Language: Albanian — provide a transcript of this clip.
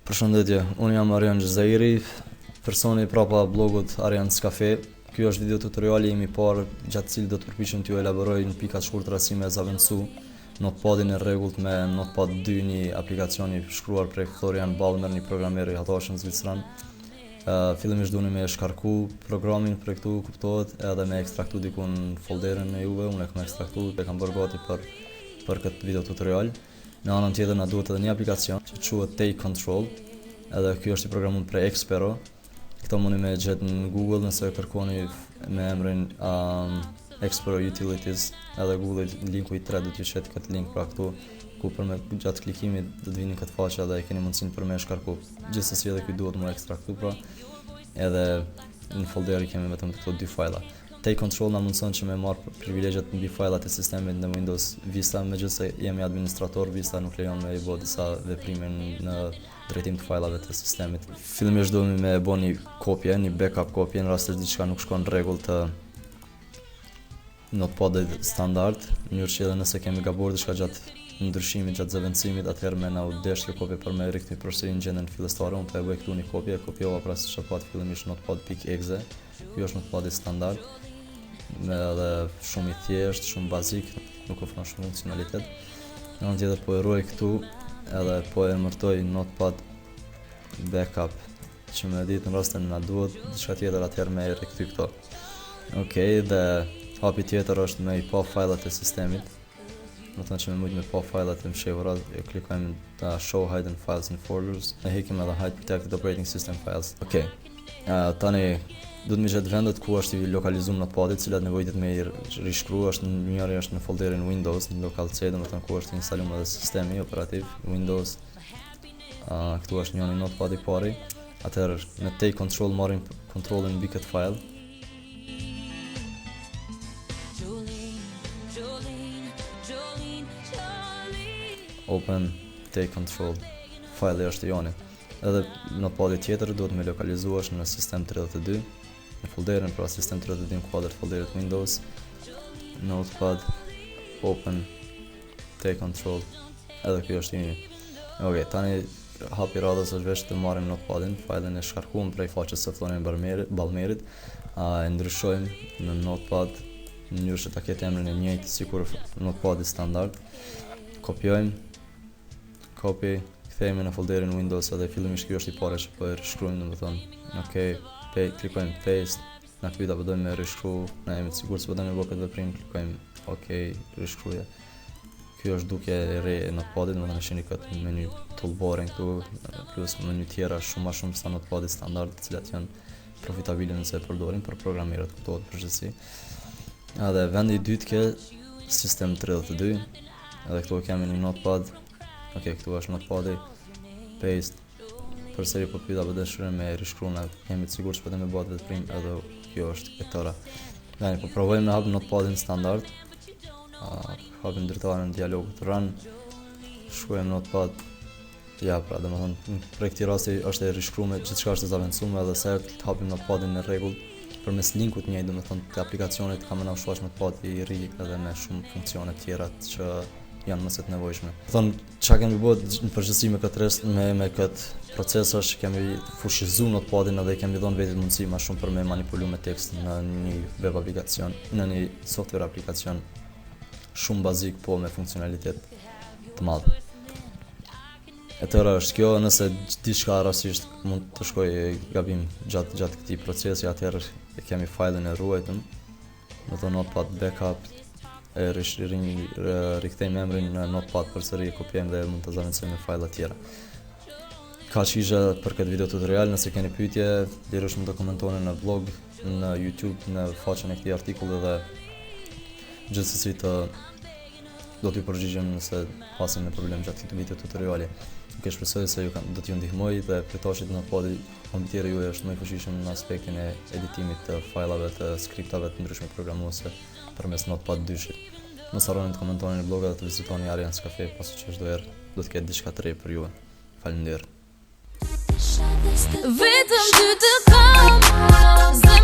Përshëndetje, unë jam Arjan Xhezairi, personi prapa blogut Arjan's Cafe. Ky është video tutoriali im i parë gjatë cilit do të përpiqem t'ju elaboroj në pika të shkurtra si me zavendësu Notepadin e rregullt me Notepad 2, një aplikacion i shkruar prej Florian Balmer, një programer i hatashëm zviceran. Uh, fillimisht duheni me shkarku programin prej këtu, kuptohet, edhe me ekstraktu diku në folderin e juve, unë e kam ekstraktu dhe kam bërë gati për për këtë video tutorial. Në anën tjetër na duhet edhe një aplikacion që quhet Take Control, edhe ky është i programuar prej Expero. Këto mundi me gjetë në Google nëse kërkoni me emrin um, Expero Utilities, edhe Google linku i tretë do t'ju qet këtë link pra këtu ku për me gjatë klikimit do të vini në këtë faqe edhe e keni mundësinë për me shkarku. Gjithsesi edhe ky duhet mu ekstraktu pra, edhe në folder i kemi vetëm këto dy fajla. Take Control na mundëson që me marrë privilegjet mbi fajlat e sistemit në Windows Vista, megjithëse jemi administrator, Vista nuk lejon me i bo disa veprime në drejtim të fajlave të sistemit. Fillimisht duhemi me bo një kopje, një backup kopje, në rast se diçka nuk shkon në rregull të Notepad standard, në mënyrë që edhe nëse kemi gabuar diçka gjatë ndryshimit, gjatë zëvendësimit, atëherë me na u desh kjo kopje për me rikthy përsëri në gjendjen fillestare. Unë po e bëj këtu një kopje, e kopjova pra siç e patë fillimisht notepad.exe. Ky është notepadi standard, me edhe shumë i thjesht, shumë bazik, nuk ofron shumë funksionalitet. Në anën tjetër po e ruaj këtu edhe po e emërtoj notepad backup që me ditë në rast se na duhet diçka tjetër atëherë me e rikthy këto. Okej, dhe hapi tjetër është me i pa fajlat e sistemit. Do të thonë që me mujt me pa fajlat e mshehura, e klikojmë ta show hidden files and folders, e hekim edhe hide protected operating system files. Okej. Uh, tani duhet me gjetë vendet ku është i lokalizuar notepadi, cilat nevojitet me i rishkru, është njëri është në folderin Windows, në local C, domethënë ku është instaluar edhe sistemi operativ Windows. Uh, këtu është njëri notepad i pari. Atëherë me take control marrim kontrollin mbi këtë file. Open take control. File është i joni. Edhe notepadi tjetër duhet me lokalizu është në sistem 32, në folderin pra sistem 32 në kuadër të folderit Windows, notepad, open, take control, edhe kjo është i një. Ok, tani hapi radhës është veç të marrim notepadin, fajlin e shkarkuam prej faqes së Florian Balmerit, a, e ndryshojmë në notepad në mënyrë që ta ketë emrin e njëjtë sikur notepadi standard. Kopjojmë copy, kthehemi në folderin Windows edhe fillimisht ky është i pari që po e rishkruajmë, domethënë, ok, pe, klikojmë paste, na pyet apo dojmë me rishkru, na jemi të sigurt se po dojmë me bë këtë veprim, klikojmë ok, rishkruje. Ky është dukje e re e notepadit, domethënë e shihni këtë menu toolbarin këtu, plus menu tjera shumë ma shumë sa notepadi standard, të cilat janë profitabile nëse e përdorim për programerët, kuptohet përgjithësi. Edhe vendi i dytë ke System 32, edhe këtu kemi një notepad. Ok, këtu është notepadi. Paste. Përsëri po pyet apo dëshirojmë me rishkru, na jemi të sigurt që po me bëhet veprim edhe kjo është e tëra. Tani po provojmë me hap notepadin standard. Uh, hapim dritaren dialogut run. Shkruajmë notepad. Ja, pra, domethënë, prej këtij rasti është e rishkrume, gjithçka është e zavendësume edhe sa herë të hapim notepadin në rregull, përmes linkut njëjtë, domethënë, të aplikacionit ka me na u shfaq notepadi i ri edhe me shumë funksione tjera që janë më se të nevojshme. Thonë, çka kemi bërë në përgjithësi me këtë rest, me, me këtë proces është që kemi fuqizu notepadin edhe kemi dhënë vetit mundësi ma shumë për me manipulu me tekst në një web aplikacion, në një software aplikacion shumë bazik, po me funksionalitet të madh. E tëra është kjo, nëse diçka rastësisht mund të shkojë gabim gjatë gjatë këtij procesi, atëherë e kemi fajlin e ruajtëm, do të notepad backup, e rish, ri, rikthejmë emrin në notepad përsëri e kopjojmë dhe mund të zavendësojmë me fajla tjera. Kaq isha për këtë video tutorial, nëse keni pyetje, lirisht mund të komentoni në blog, në YouTube, në faqen e këtij artikulli dhe gjithsesi të do t'ju përgjigjem nëse hasim në problem gjatë këtij video tutoriali. Nuk e shpresoj se ju do t'ju ndihmoj dhe prej tashit notepadi kompjuteri juaj është më i fuqishëm në aspektin e editimit të fajlave të skriptave të ndryshme programuese përmes Notepad 2-shit. Mos harroni të komentoni në blog dhe të vizitoni Arians Cafe pasi që çdo herë do të ketë diçka të re për ju. Faleminderit. Vetëm ty të kam.